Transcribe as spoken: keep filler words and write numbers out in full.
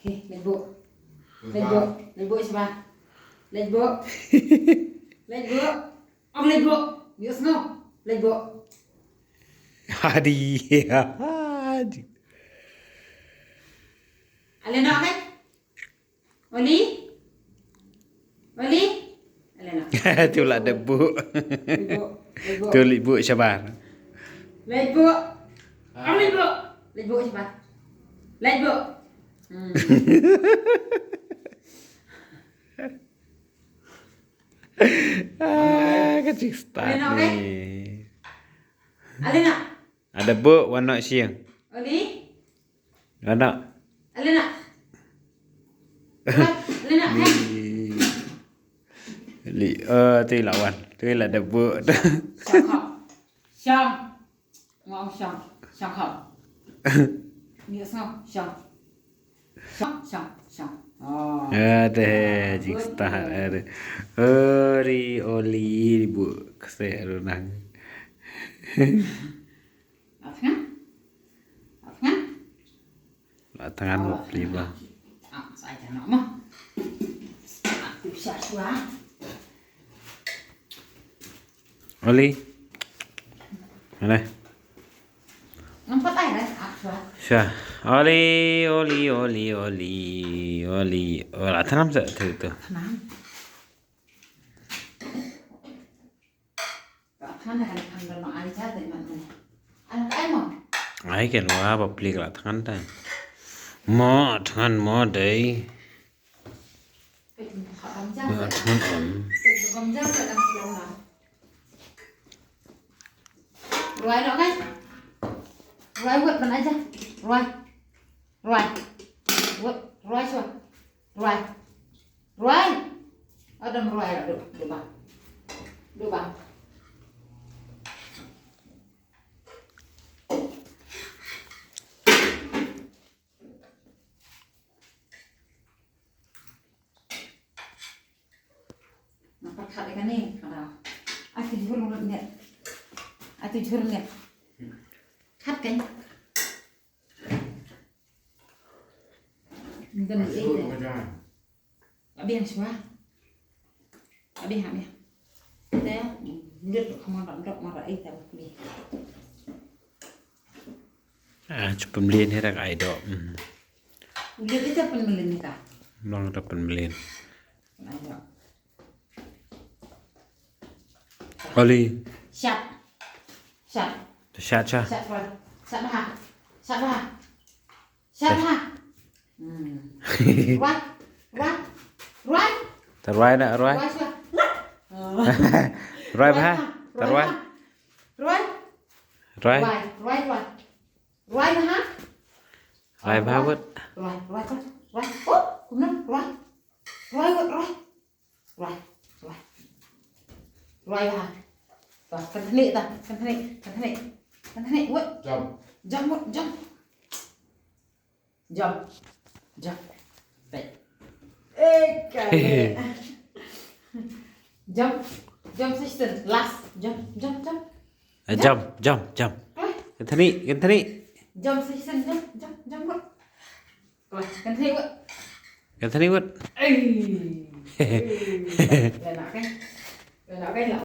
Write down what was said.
Okay, leit buh. Leit buh. Leit buh shabar. Leit buh. Leit buh. Ong leit buh. Ïohsngew. Leit buh. Hadi. Hadi. Ale noh, kan? Oli? Oli? Ale noh. Tu la dep buh. Leit buh. Leit buh. Tu leit buh shabar. Leit buh. Ong leit buh. Leit buh shabar. Leit buh. Hmm. Ah, ka jingstad. Ale noh, kan? Ni. Ale noh. Ada buh, wan noh sha ïing. Oli? Wan noh. Ale noh. Wan, ale noh, kan? Ni. Li, eh, tu la wan. Tu la dep buh. Shong khop. Shong. Nga ong shong. Shong khop. Ïohsngew, shong. Shong, shong, shong. Oh. Ade, ah, jingstad, good girl. Ade. Ori, Oli, buh kseh ruh nang. Lah thngan? Lah thngan? Lah thngan, oh, bapli ba. Ah, sa ai noh mo. Ah, tu sha shuwa. Oli. Mana? Ngam pat ai re, ah, shuwa. Sha. Oli, Oli, Oli, Oli, Oli. Oh, lah thngan sa tu tu. Thngan. Ka thngan kan kan don ai cha te man ne. An ka ai mo. Ai ken wa bapli ka la thngan ta. Mo thngan mo dei. Ka thngan om. Ka thngan om ja ka kan siang na. Ruai noh, kan? Ruai wut ban aja. Ruai. Ruai. Wut. Ruai shuwa. Ruai. Ruai. Adam ruai lah, duh, duh bang. Duh bang. Nga pat khat ïa kane, kata. Ai, tu jhur ngut ne. Ai, tu jhur ne. Khat kein. Ngan ïa te. Abi hang shuwa. Abi hang, abi hang. Te, lut kham dok dok mara ai te bi. Ah, chu pynmlien hi rak ai dok. Hmm. Lut ita pynmlien ka. Long ita pynmlien. Ai dok. Oli. Shat. Shat. Shat, shat. Shat, Roy. Shat bha. Shat bha. Shat bha. Hmm. Roy. Roy. Roy. Ta Roy na, Roy. Roy shuwa. Roy bha. Ta Roy. Roy. Roy. Roy, Roy, Roy. Roy bha. Roy bha wut. Roy, Roy, Roy. Roy. Oh, kumno? Roy. Roy wut, Roy. Ruai, ruai. Ruai bha. Bha, kan thnik ta, kan thnik, kan thnik. Kan thnik, wut. Jump. Jump, wut, jump. Jump. Jump. Baik. Eh, kali. Jump. Jump session. Last. Jump, jump, jump. Eh, jump, jump, jump. Kan thnik, kan thnik. Jump session, jump, jump, jump, wut. Kan thnik wut. Kan thnik wut. Ei. Ei. Leh noh, kan? Leh noh, kan? Lah